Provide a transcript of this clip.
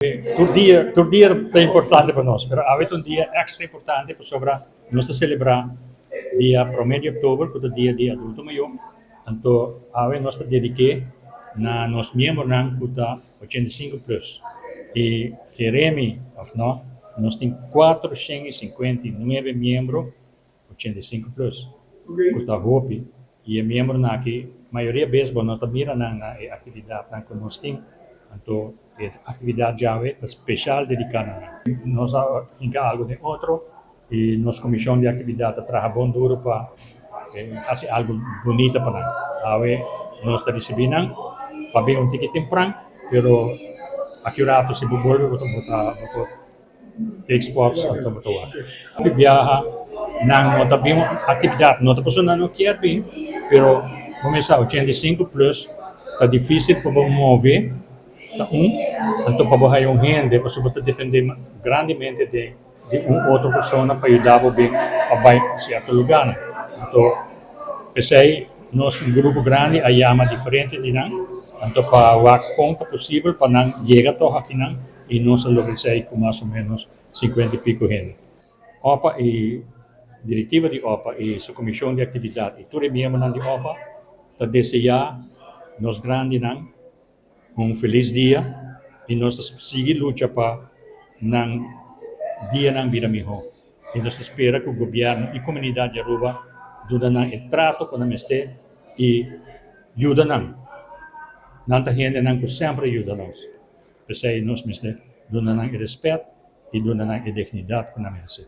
Tur dia, tur dia ta importante pa nos, pero awe ta un dia extra importante pasobra nos ta celebra dia prome di october cu ta dia di adulto mayor. Anto awe nos ta dedique na nos miembronan cu ta 85 plus. Y kere mi of no, nos tin 459 miembro 85 plus, cu ta hopi. Y e miembronan aki mayoria bes bo no ta mira nan na e actividadnan cu nos tin, anto e actividad djawe ta special dedica na nan. Nos a hinca algo den otro y nos comision di actividad ta traha bon duro pa haci algo bunita pa nan. Awe nos ta ricibi nan pa bin un tiki tempran, pero aki un rato si bo bolbe bo ta bo por Take spots anto bo ta wak. Hopi biaha nan no ta bin actividad, no ta pasobra nan no kier bin, pero bo mester sa 85 plus ta dificil pa bo move ta un, anto pa bo haya un hende pasobra bo ta depende grandemente di un otro persona pa yuda bo bin pa bay cierto lugarnan. Anto pesey nos un grupo grandi a yama diferente di nan anto pa wak con ta posibel pa nan yega toch akinan. I nos a logra esei ku mas o ménos sinkuenta i piko hende. Opa i direktiva di Opa i su komishon di aktividat i tur e miembronan di Opa ta deseá nos grandinan un felis dia i nos ta sigui lucha pa nan dianan bira mihó. I nos ta spera ku gobièrnu i komunidat di Aruba duna nan e trato ku nan mester i yuda nan. Nan ta hendenan ku semper a yuda nos. P'esei nos mester duna nan e respet i duna nan e dignidat ku nan meresé.